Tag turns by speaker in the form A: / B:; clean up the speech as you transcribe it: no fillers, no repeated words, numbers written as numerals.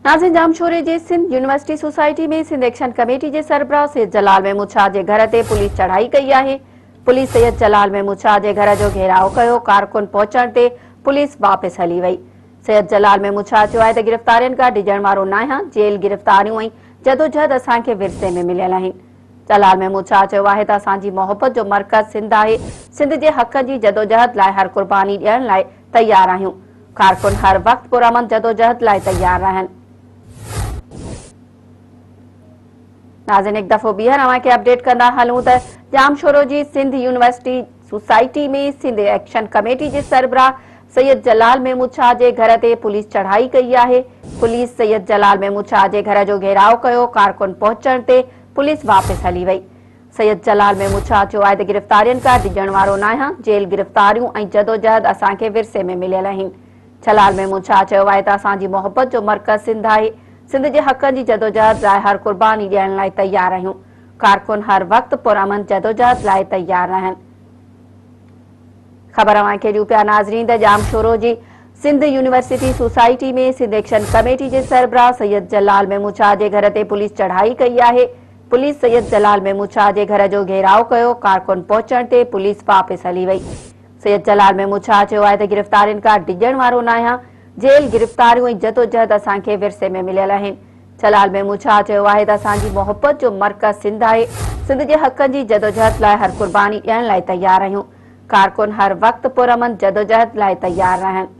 A: ناظرين ڄامشوري جي Sindh university society ۾ Sindh action committee جي سربراهه سيد جلال محمود شاهه جي گهر تي پوليس چڙهائي ڪئي آهي. پوليس سيد جلال محمود شاهه جي گهر جو گهيراء ڪيو، ڪارڪن پهچڻ تي پوليس واپس هلي وئي. سيد جلال محمود شاهه چيو آهي ته گرفتارين کان ڊڄڻ وارو ناهيان، جيل، گرفتاريون ۽ جدوجهد اسان کي ورثي ۾ مليل آهن. جلال محمود شاهه چيو آهي ته اسان جي محبت جو مرڪز سنڌ آهي، سنڌ جي حقن جي جدوجهد لاء هر قرباني ڏيڻ لاء تيار آهيون. ڪارڪن هر وقت پرامن جدوجهد لاء تيار رهن. ناظرين هڪ دفعو ٻيهر اوهان کي اپڊيٽ ڪندا هلون ته ڄامشورو جي Sindh university society ۾ Sindh action committee جي سربراهه سيد جلال محمود شاهه جي گهر تي پوليس چڙهائي ڪئي آهي. پوليس سيد جلال محمود شاهه جي گهر جو گهيراء ڪيو، ڪارڪن پهچڻ تي پوليس واپس هلي وئي. سيد جلال محمود شاهه چيو آهي ته گرفتارين کان ڊڄڻ وارو ناهيان، جيل، گرفتاريون ۽ جدوجهد اسان کي ورثي ۾ مليل آهن. جلال محمود شاهه چيو آهي ته اسان جي محبت جو مرڪز سنڌ آهي، سنڌ جي حقن جي جدوجهد لاء هر قرباني ڏيڻ لاء تيار آهيون، ڪارڪن هر وقت پرامن جدوجهد لاء تيار رهن. خبر اوهان کي ڏيون پيا ناظرين ته ڄامشورو جي Sindh university society ۾ Sindh action committee جي سربراهه سيد جلال محمود شاهه جي گهر تي پوليس چڙهائي ڪئي آهي، پوليس سيد جلال محمود شاهه جي گهر جو گهيراء ڪيو، ڪارڪن پهچڻ تي پوليس واپس هلي وئي. سيد جلال محمود شاهه چيو آهي ته گرفتارين کان ڊڄڻ وارو ناهيان، جيل، گرفتاريون ۽ جدوجهد اسان کي ورثي ۾ مليل آهن. جلال محمود شاهه چيو آهي ته اسان جي محبت جو مرڪز سنڌ آهي، سنڌ جي حقن جي جدوجهد لاء هر قرباني ڏيڻ لاء تيار آهيون، ڪارڪن هر وقت پرامن جدوجهد لاء تيار رهن.